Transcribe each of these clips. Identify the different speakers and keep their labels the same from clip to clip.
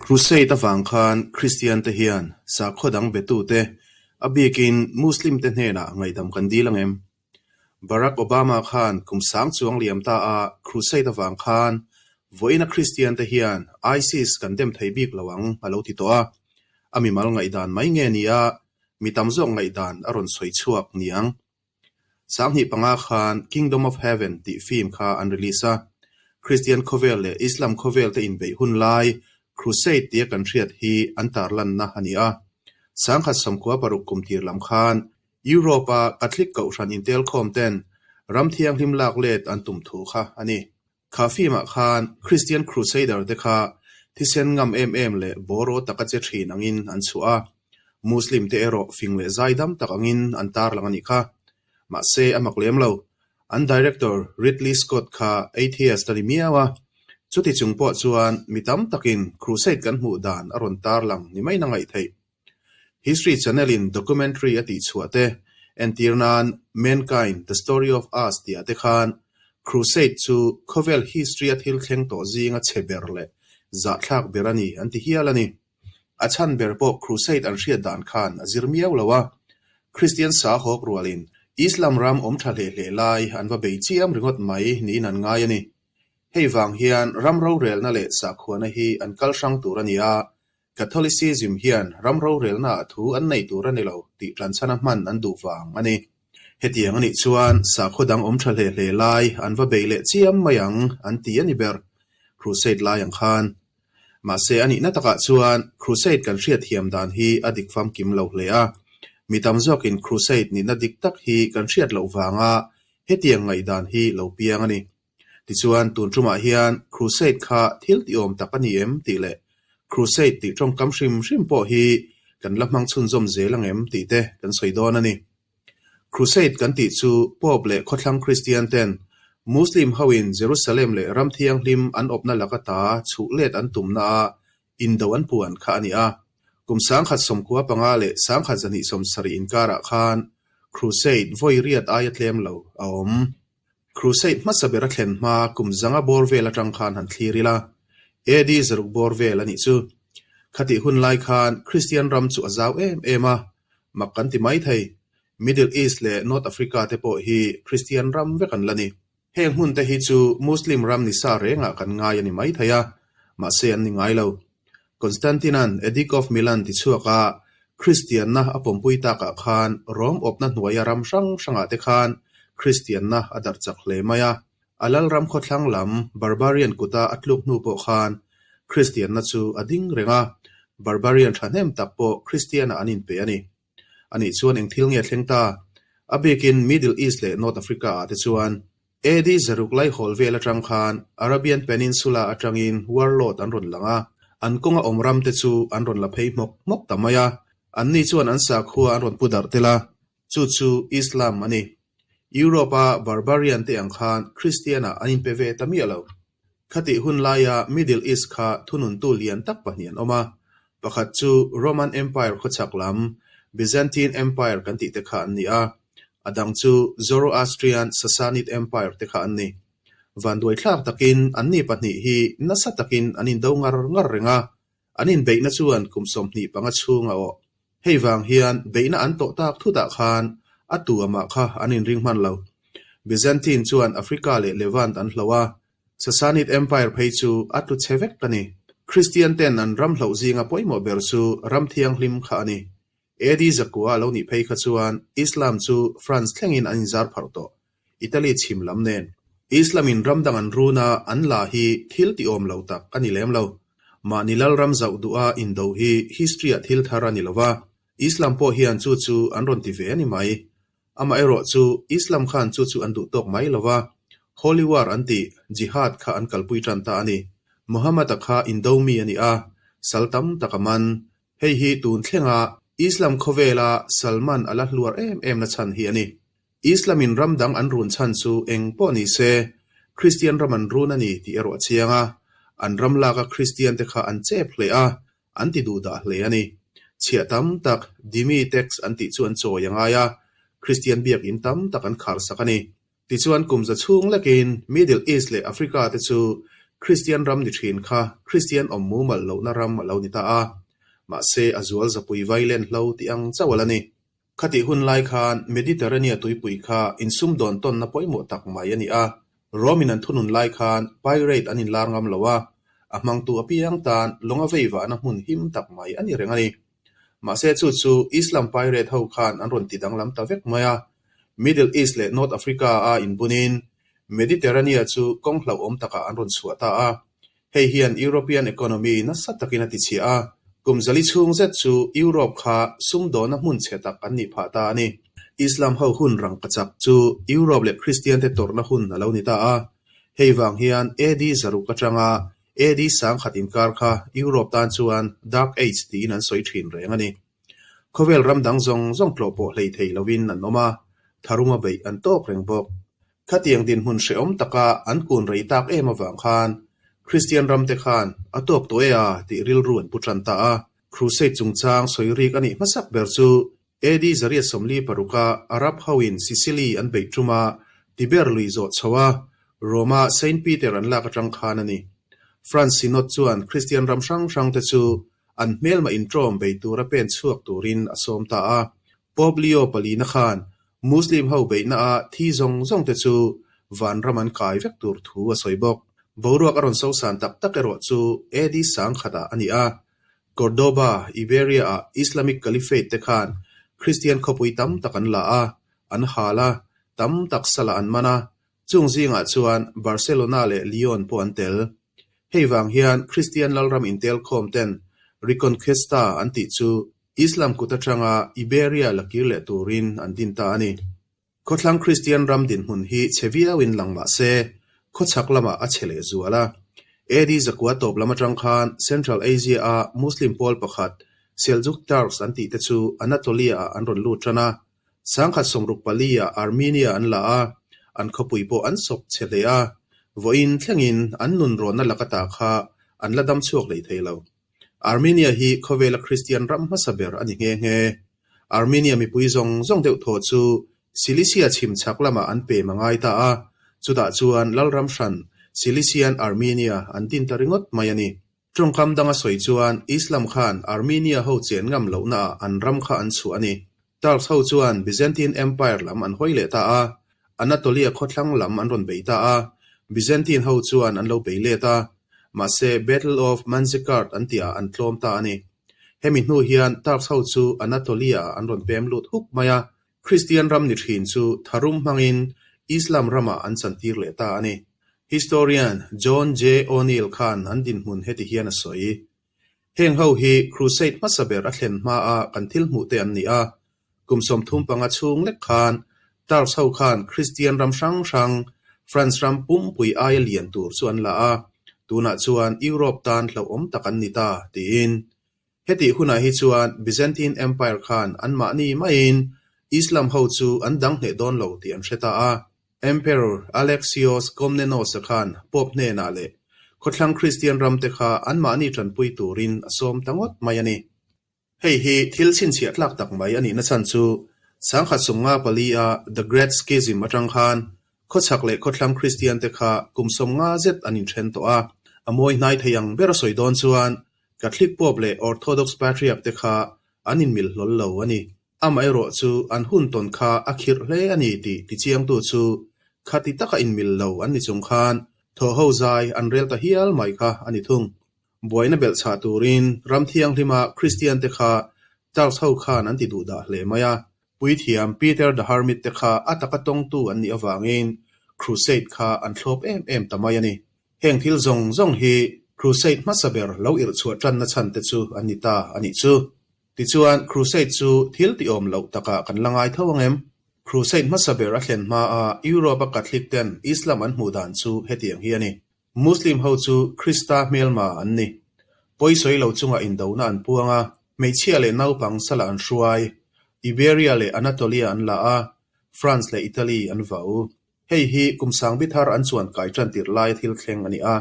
Speaker 1: Crusade avang khan Kristian te hian sakhaw dang betute, a bikin Muslim te hnenah ngaihdam kan dil ang em? Barack Obama khan kum sang chuang liam ta a Crusade avang khan vawiina Kristian te hian ISIS kan dem thei bik lo ang a lo ti tawh a, a mimal ngaihdan mai nge ni a, mi tam zawk ngaihdan a rawn sawi chhuak ni ang. 2005 khan Kingdom of Heaven tih film kha an release a, Kristian khawvel leh Islam khawvel te inbeih hun lai Crusade tia kan hriat hi an tarlanna a ni a. 1960 kum tir lam khan Europe-a Catholic kohhran intelkhawm ten ram thianghlim lak let an tum thu kha a ni. Kha film-ah khan Christian Crusader te kha thisen ngam em em leh bawraw taka che thin angin an chhuah a, Muslim te erawh fing leh zaidam tak angin an tarlang a nih kha. Mahse a mak lem lo. An director Ridley Scott kha atheist a ni miau a, chuti chung pawh chuan mi tam takin Crusade kan hmuh dan a rawn tarlang ni mai na ngaih theih. History Channel in documentary a tihchhuah te, entir nan Mankind, The Story of Us tih ah te khan Crusade chu khawvel history a thil thleng tawh zinga chhe ber leh zahthlak ber a ni an ti hial a ni. A chhan ber pawh Crusade an hriat dan khan a zir miau lo a, Kristian sa hawk rualin Islam ram awm tha hle hle lai an va bei chiam ringawt mai niin an ngai a ni. Hei vang hian ram rorelna leh sakhuana hi an kal hrang tur a ni a, Catholicism hian ram rorelnaah thu an nei tur a ni lo tih ṭanchhana hman an duh vang a ni. Hetiang a nih chuan sakhaw dang awm ṭha hle hle lai an va bei leh chiam mai ang an ti a ni ber, Crusade lai ang khan. Mahse a nihna takah chuan Crusade kan hriatthiam dan hi a dik famkim lo hle a. Mi tam zawkin Crusade nihna dik tak hi kan hriat loh vanga hetiang ngaihdan hi lo piang a ni. Tichuan, tun tumah hian Crusade kha thil tiawm tak a ni em tih leh Crusade tih tawngkam hrim hrim pawh hi kan la hmang chhunzawm zel ang em tih te kan sawi dawn a ni. Crusade kan tih chu Pope leh khawthlang Kristian ten Muslim hoin Jerusalem leh ram thianghlim an awpna laka ta chhuh let an tumna a indo an puan kha a ni a. Kum 1995 leh 1970 inkarah khan Crusade vawi riat aia tlem lo a awm. Crusade hmasa ber a thlen hma kum zanga bawr vel atang khan han thlir ila, AD zaruk bawr vel a nih chu. Khatih hun lai khan Kristian ram chu a zau em em a, mak kan ti mai thei. Middle East leh North Africa te pawh hi Kristian ram vek an la ni. Heng hmun te hi chu Muslim ram ni sa rengah kan ngai a ni mai thei a, mahse an ni ngai lo. Constantine-a'n Edict of Milan tichhuak a, Kristianna a pawmpui takah khan Rom awpna hnuaia ram hrang hrangah te khan Kristianna a darh chak hle mai a. A lalram khawthlang lam Barbarian kuta a tluk hnu pawh khan Kristianna chu a ding reng a, Barbarian thahnem tak pawh Kristianah an inpe a ni. Anih chuan eng thil nge thleng ta? A bikin Middle East leh North Africa-ah te chuan AD zaruk laihawl vel atang khan Arabian Peninsula atangin warlord an rawn lang a, an kawnga awm ram te chu an rawn la phei hmawk hmawk ta mai a, anni chuan an sakhua an rawn pu darh tel a, chu chu Islam a ni. Europe-a barbarian te ang khan Christian-ah an inpe ve ta miah lo. Khatih hun laia Middle East kha thununtu lian tak pahnih an awm a, pakhat chu Roman Empire khawchhak lam, Byzantine Empire kan tih te kha an ni a, a dang chu Zoroastrian Sassanid Empire te kha an ni. Vanduaithlak takin anni pahnih hi nasa takin an indo ngar ngar reng a, An inbeihna chuan kum 25 chhung a awh. Hei vang hian beihna an tawh tak thutah khan a tu amah kha an inring hman lo. Byzantine chuan Africa leh Levant an hloh a, Sassanid Empire phei chu a tlu chhe vek a ni. Kristian ten an ram hloh zinga pawimawh ber chu ram thianghlim kha a ni. AD zakua a lo nih phei kha chuan Islam chu France thlengin an inzar pharh tawh. Italy chhim lam nen. Islam in ram dang an run a, an la hi thil ti awm lo tak a ni lem lo. Mahni lal ram zauh duh a indo hi history ah thil thar a ni lo va, Islam pawh hian chu chu an rawn ti ve a ni mai. Amaherawh chu Islam khan chu chu an duh tawk mai lo va, Holy War an tih, Jihad kha an kalpui tan ta a ni. Muhammad-a kha indo mi a ni a, sal tam tak a man. Hei hi tun thlenga Islam khawvela Salman a la hluar em em na chhan hi a ni. Islam in ram dang an run chhan chu eng pawh ni se, Kristian ram an run a ni tih erawh a chiang a. An ram laka Kristian te kha an chep hle a, an ti duh dah hle a ni. Chhiah tam tak, Dhimmi tax an tih chu an chawi a ngai a, Kristian biakinn tam tak an khar sak a ni. Tichuan kum za chhung lekin Middle East leh Africa te chu Kristian ram ni thin kha Kristian awm mumal lohna ram a lo ni ta a. Mahse, a zual zapui vailen hlo tih ang chauh a la ni. Khatih hun lai khan Mediterranea tuipui kha insumdawn tawnna pawimawh tak mai a ni a. Rome-in an thunun lai khan pirate an inlar ngam lo a, a hmangtu apiang tan lawng a veivahna hmun him tak mai a ni reng a ni. Mahse chu chu Islam pirate ho khan an rawn ti danglam ta vek mai a, Middle East leh North Africa a inbunin Mediterranea chu kawng hlauhawm takah an rawn chhuah ta a. Hei hian European economy nasa takin a tichhia a, kum zali chhung zet chu Europe kha sumdawna hmun chhe tak an nih phah ta a ni. Islam ho hun rangkachak chu Europe leh Kristian te tawrhna hun a lo ni ta a. Hei vang hian AD zaruk atanga AD sangkhat inkar kha Europe tan chuan Dark Age tiin an sawi thin reng a ni. Khawvel ram dang zawng zawng tlawh pawh hlei thei lovin an awm a, tharuma beih an tawk reng bawk. Khatiang dinhmun hrehawm taka an kun rei tak em avang khan Kristian ramte khan a tawk tawh e a tih rilru an pu tan ta a. Crusade chungchang sawi rik a nih hmasak ber chu AD 846-a Arab hoin Sicily an beih ṭuma Tiber lui zawh chho a, Rome-a Saint Peter an lak aṭang khan a ni. France Synod chuan Kristian ram hrang hrangte chu an hmelma inṭawm bei tura pen chhuak turin a sawm ta a. Pope Leo palina khan Muslim ho beihna a thi zawng zawng te chu vanram an kai vek tur thu a sawi bawk. Boruak a rawn sosan tak tak erawh chu AD sangkhatah a ni a. Cordoba, Iberia-ah Islamic Caliphate te khan Kristian khawpui tam tak an la a, an hal a, tam tak salah an man a, chung zingah chuan Barcelona leh Lyon pawh an tel. Hei vang hian Kristian lalram intelkhawm ten Reconquista an tih chu Islam kut atanga Iberia la kir leh turin an din ta a ni. Khawthlang Kristian ram dinhmun hi chhe viauin lang mah se, khawchhak lamah a chhe leh zual a. AD zakua tawp lam atang khan Central Asia-a Muslim pawl pakhat Seljuk Turks an tih te chu Anatolia-ah an rawn lut tan a. 1064-ah Armenia an la a, an khawpui pawh an sawp chhe hle a. Vawiin thlengin an nunrawnna lakata kha an la dam chhuak hlei thei lo. Armenia hi khawvela Kristian ram hmasa ber a ni nghe nghe. Armenia mipui zawng zawng deuh thaw chu Cilicia chhim chhak lamah an pem a ngai ta a, chutah chuan lalram hran Cilician Armenia an din ta ringawt mai a ni. Tawngkam danga sawi chuan Islam khan Armenia ho chen ngam lohnaah an ram kha an chhuah a ni. Turks ho chuan Byzantine Empire lam an hawi leh ta a, Anatolia khawthlang lam an rawn bei ta a, Byzantine ho chuan an lo bei let a, mahse Battle of Manzikert an tihah an tlawm ta a ni. Hemi hnu hian Turks ho chu Anatolia-ah an rawn pem lut huk mai a, Kristian ram ni thin chu tharum hmangin Islam ramah an chantir leh ta a ni. Historian John J. O'Neill khan an dinhmun heti hian a sawi. Heng ho hi Crusade hmasa ber a thlen hmaa kan thil hmuh te an ni a, kum 35 chhung lek khan Turks ho khan Kristian ram hrang hrang France ram pumpui aia lian tur chu an la a, tunah chuan Europe tan hlauhawm tak an ni ta, tiin. Hetih hunah hi chuan Byzantine Empire khan anmahni maiin Islam ho chu an dang hneh dawn lo tih an hre ta a. Emperor Alexios Komnenos-a khan Pope hnenah leh khawthlang Kristian ramte kha anmahni tanpui turin a sawm ta ngawt mai a ni. Hei hi thil chhinchhiah tlak tak mai a nihna chhan chu 1054-a The Great Schism atang khan khawchhak leh khawthlang Kristiante kha kum 50 zet an inthen tawh a. A mawi hnai thei ang ber a sawi dawn chuan Catholic Pope leh Orthodox Patriarch te kha an inmil hlawl lo a ni. Amaherawh chu an hun tawn kha a khirh hle a ni tih tichiangtu chu khati taka inmil lo an ni chung khan thawhho zai an rel ta hial mai kha a ni thung. Buaina belhchhah turin ram thianghlima Kristian te kha Turks ho khan an ti duh dah hle mai a. Puithiam Peter the Hermit te kha a taka tawngtu an nih avangin Crusade kha an thlawp em em ta mai a ni. Heng thil zawng zawng hi Crusade hmasa ber lo irh chhuah tanna chhan te chu an ni ta a nih chu. Tichuan, Crusade chu thil tiawm loh takah kan la ngai tho ang em? Crusade hmasa ber a thlen hmaa Europe-a Catholic ten Islam an hmuh dan chu hetiang hi a ni. Muslim ho chu Krista hmelma an ni. Pawisawi lo chunga indona an puang a, hmeichhia leh naupang salah an hruai. Iberia leh Anatolia an la a, France leh Italy an vau. Hei hi kum sangbi thar an chuan kai tan tirh laia thil thleng a ni a.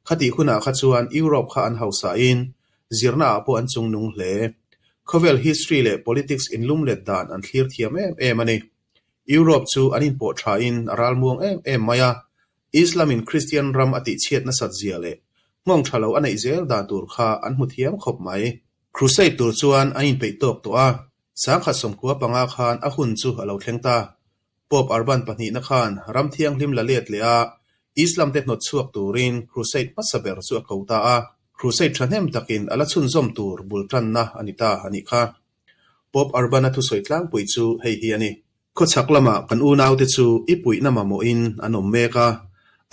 Speaker 1: Khatih hunah kha chuan Europe kha an hausain zirnaah pawh an chungnung hle. Khawvel history leh politics inlumlet dan an thlir thiam em em a ni. Europe chu an inpawh thain a ralmuang em em mai a. Islam-in Kristian ram a tihchhiat nasat zia leh nghawng tha lo a neih zel dan tur kha an hmu thiam khawp mai. Crusade tur chuan an inpeih tawk tawh a, 1095 khan a hun chu a lo thleng ta. Pope Urban pahnihna khan ram thianghlim la let leh a, Islam te hnawt chhuak turin Crusade hmasa ber chu a ko ta a. Crusade thahnem takin a la chhunzawm tur bul tanna a ni ta a nih kha. Pope Urban-a thusawi tlangpui chu hei hi a ni. Khawchhak lamah kan unaute chu i puihna mamawhin an awm mek a,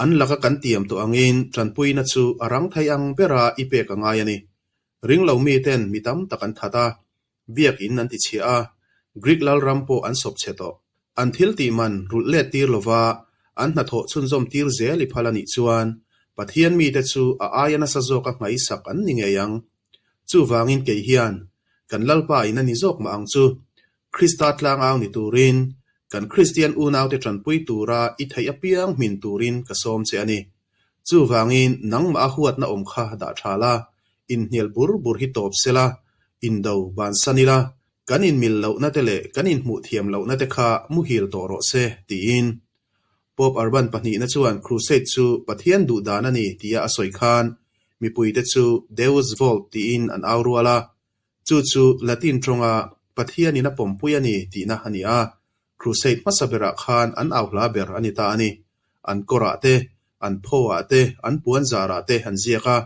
Speaker 1: an laka kan tiam tawh angin tanpuina chu a rang thei ang bera i pek a ngai a ni. Ringlo miten mi tam tak an that a, biakin an tichhia a, Greek lalram pawh an sawp chhe tawh. An thil tih man rulh let tir lova an hnathawh chhunzawm tir zel i phal a nih chuan Pathian mite chu a aia nasa zawka hmaisak an ni ngei ang. Chuvangin kei hian kan Lalpa in a ni zawk mah ang chu. Krista tlangau ni turin kan Kristian unaute tanpui tura i theih apiang hmin turin ka sawm che a ni. Chuvangin nangmah a huatna awm kha dah tha la, inhnial bur bur hi tawp se la, indo bansan ila, kan inmil lohna te leh kan inhmuh thiam lohna te kha muhil tawh rawh se, tiin. Pope Urban pahnihna chuan Crusade chu Pathian duh dan a ni tia a sawi khan mipuite chu Deus Vult tiin an au rual a, chu chu Latin tawnga Pathianin a pawmpui a ni tihna a ni a, Crusade hmasa berah khan an au hla ber a ni ta a ni. An kawrah te, an phawah te, an puan zarah te an ziak a.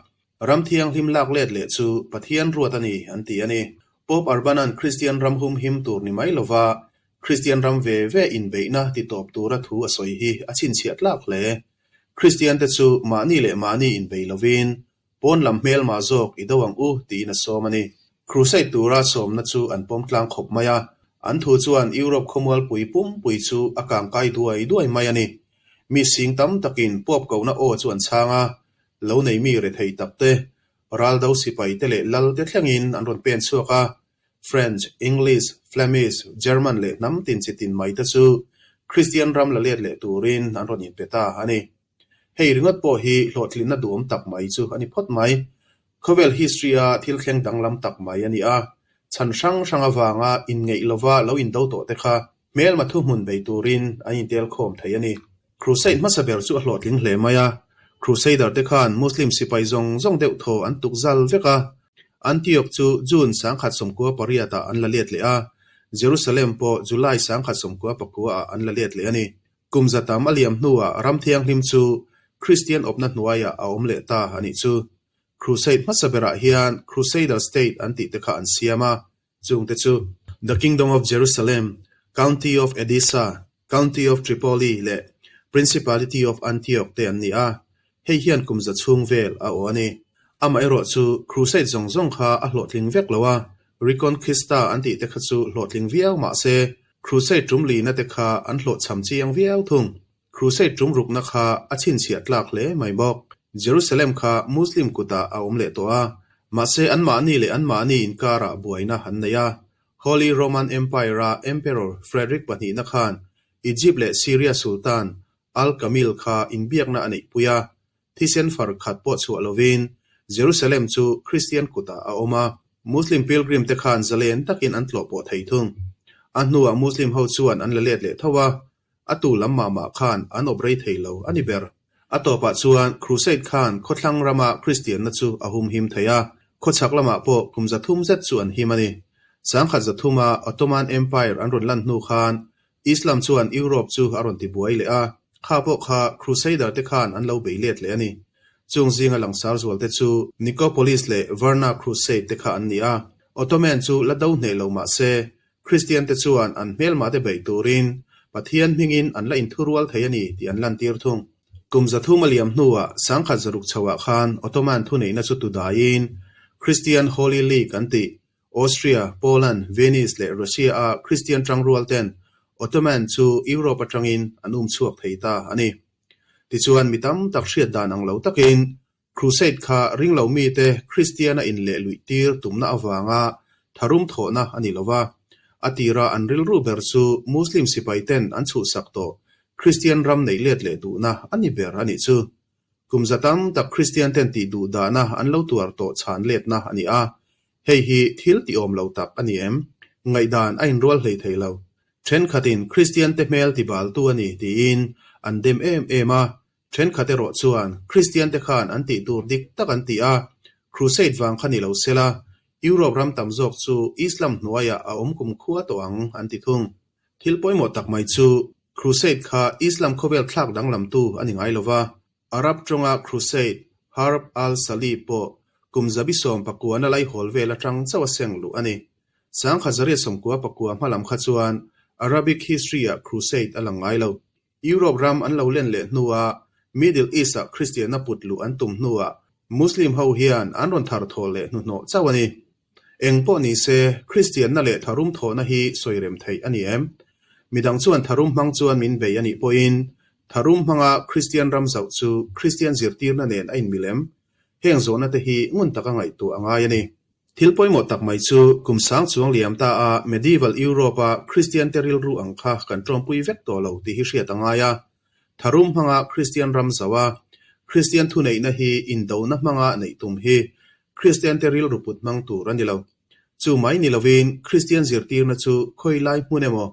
Speaker 1: Ram thianghlim lak let leh chu Pathian ruat a ni an ti a ni. Pope Urban-a'n Kristian ram humhim tur ni mai lova Kristian ram ve ve inbeihna ti tawp tura thu a sawi hi a chhinchhiah tlak hle. Kristiante chu mahni leh mahni inbei lovin Pawn lam hmelmah zawk i do ang u, tiin a sawm a ni. Crusade tura sawmna chu an pawm tlang khawp mai a, an thu chuan Europe khawmualpui pumpui chu a kangkai duai duai mai a ni. Mi sing tam takin Pope kohna aw chu an chhang a, lo nei mi rethei tak te, raldo sipai te leh lal te thlengin an rawn pen chhuak a, French, English, Flemish, German leh hnam tin chi tin mai te chu Kristian ram la let leh turin an rawn inpe ta a ni. Hei ringawt pawh hi hlawhtlinna duhawm tak mai chu a ni phawt mai. Khawvel history-a thil thleng danglam tak mai a ni a, chhan hrang hrang avanga inngeih lova lo indo tawh te kha hmelma thuhmun bei turin an intel khawm thei a ni. Crusade hmasa ber chu a hlawhtling hle mai a, Crusader te khan Muslim sipai zawng zawng deuh thaw an tuk zal vek a, Antioch chu June 1918 ah an la let leh a, Jerusalem pawh July 1919 ah an la let leh a ni. Kum za tam a liam hnuah ram thianghlim chu Kristian awpna hnuaiah a awm leh ta a nih chu. Crusade hmasa berah hian Crusader State an tih te kha an siam a, chungte chu, The Kingdom of Jerusalem, County of Edessa, County of Tripoli leh Principality of Antioch te an ni a, hei hian kum za chhung vel a aw a ni. Amaherawh chu Crusade zawng zawng kha a hlawhtling vek lo a, Reconquista an tih te kha chu hlawhtling viau mah se Crusade tum lina te kha an hlawhchham chiang viau thung. Crusade tum rukna kha a chhinchhiah tlak hle mai bawk. Jerusalem kha Muslim kutah a awm leh tawh a, mahse anmahni leh anmahni inkarah buaina an nei a. Holy Roman Empire-a Emperor Frederick pahnihna khan Egypt leh Syria Sultan Al-Kamil kha inbiakna a neihpui a, Thisen far khat pawh chhuah lovin Jerusalem chu Kristian kutah a awm a, Muslim pilgrim te khan zalen takin an tlawh pawh thei thung. A hnuah Muslim ho chuan an la let leh tho a, a tu lam mah mah khan an awp rei thei lo a ni ber. A tawpah chuan Crusade khan khawthlang rama Kristianna chu a humhim thei a, khawchhak lamah pawh kum 300 zet chu an him a ni. 1300 a Ottoman Empire an rawn lan hnu khan Islam chuan Europe chu a rawn ti buai leh a, kha pawh kha Crusader te khan an lo bei let leh a ni. Chung zinga langsar zual te chu Nicopolis leh Varna Crusade te kha an ni a. Ottoman chu la do hneh lo mah se, Kristian te chuan an hmelmah te beih turin Pathian hmingin an la inthurual thei a ni tih an lantir thung. Kum 300 a liam hnuah 1600 chhoah khan Ottoman thuneihna chu tudaiin Christian Holy League an tih Austria, Poland, Venice leh Russia-a Kristian tangrual ten Ottoman chu Europe atangin an um chhuak thei ta a ni. Tichuan mi tam tak hriat dan ang lo takin Crusade kha ringlo mite Kristiana inleh luih tir tumna avanga tharum thawhna a ni lo va, a tira an rilru ber chu Muslim sipai ten an chhuhsak tawh Kristian ram neih let leh duhna a ni ber a nih chu. Kum za tam tak Kristian ten tih duh dahna an lo tuar tawh chhan letna a ni a, Hei hi thil ti awm lo tak a ni em? Ngaihdan a inrual hlei thei lo. Thenkhatin Kristiante hmel ti baltu a ni tiin an dem em em a. Thenkhat erawh chuan Kristiante khan an tih tur dik tak an ti a, Crusade vang kha ni lo sela, Europe ram tam zawk chu Islam hnuaiah a awm kumkhua tawh ang an ti thung. Thil pawimawh tak mai chu Crusade kha Islam khawvel thlak danglamtu a ni ngai lova, Arab tawnga Crusade, Harb al-Salib pawh kum zabi 19 na laihawl vel atang chauh a seng luh a ni. 1999 hmalam kha chuan Arabic history-ah Crusade a lang ngai lo. Europe ram an lo len leh hnuah Middle East-ah Kristianna put luh an tum hnuah Muslim ho hian an rawn thar thaw leh hnuhnawh chauh a ni. Eng pawh ni se, Kristianna leh tharum thawhna hi sawi rem theih a ni em? Midang chuan tharum hmang chuan min bei a nih pawhin, tharum hmanga Kristian ram zauh chu Kristian zirtirna nen a inmil em? Heng zawhna te hi ngun taka ngaihtuah a ngai a ni. Thil pawimawh tak mai chu kum sang chuang liam ta a Medieval Europe-a Kristiante rilru ang kha kan ṭawmpui vek tawh lo tih hi hriat a ngai a. Tharum hmanga Kristian ram zauh a, Kristian thuneihna hi indona hmanga neih tum hi Kristiante rilru put hmang tur a ni lo. Chu mai ni lovin Kristian zirtirna chu khawi lai hmun emaw,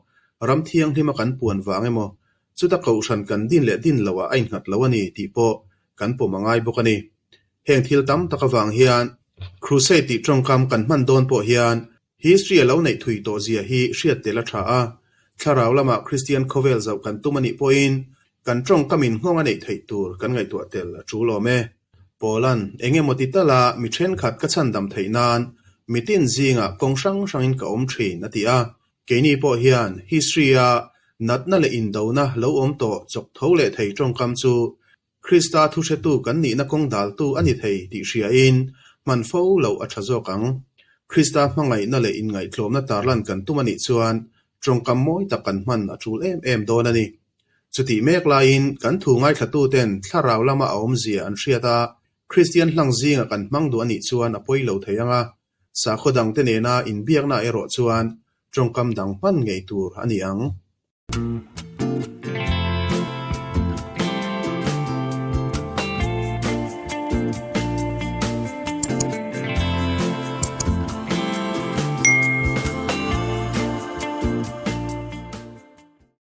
Speaker 1: ram thianghlima kan puan vang emaw, chuta kohhran kan din leh din loah a innghat lo a ni tih pawh kan pawm a ngai bawk a ni. Heng thil tam tak avang hian Crusade tih tawngkam kan hman dawn pawh hian history a lo neih thui tawh zia hi hriat tel a tha a, thlarau lama Kristian khawvel zauh kan tum a nih pawhin kan tawngkamin nghawng a neih theih tur kan ngaihtuah tel a tul awm e. Paula'n eng emaw ti tala mi thenkhat ka chhandam theih nan mitin zingah kawng hrang hrangin ka awm thin a ti a, Keini pawh hian history-a natna leh indona lo awm tawh chawk tho leh thei tawngkam chu Krista thuhretu kan nihna kawng daltu a ni thei tih hriain hman fo loh a tha zawk ang. Krista hmangaihna leh inngaihtlawmna tarlan kan tum a nih chuan tawngkam mawi tak kan hman a tul em em dawn a ni. Chutih mek laiin kan thu ngaithlatuten thlarau lama a awmzia an hriat a, Kristian hlang zinga kan hmang duh a nih chuan a pawi lo thei ang a, Sakhaw dangte nena inbiakna erawh chuan tawngkam dang hman ngei tur a ni ang.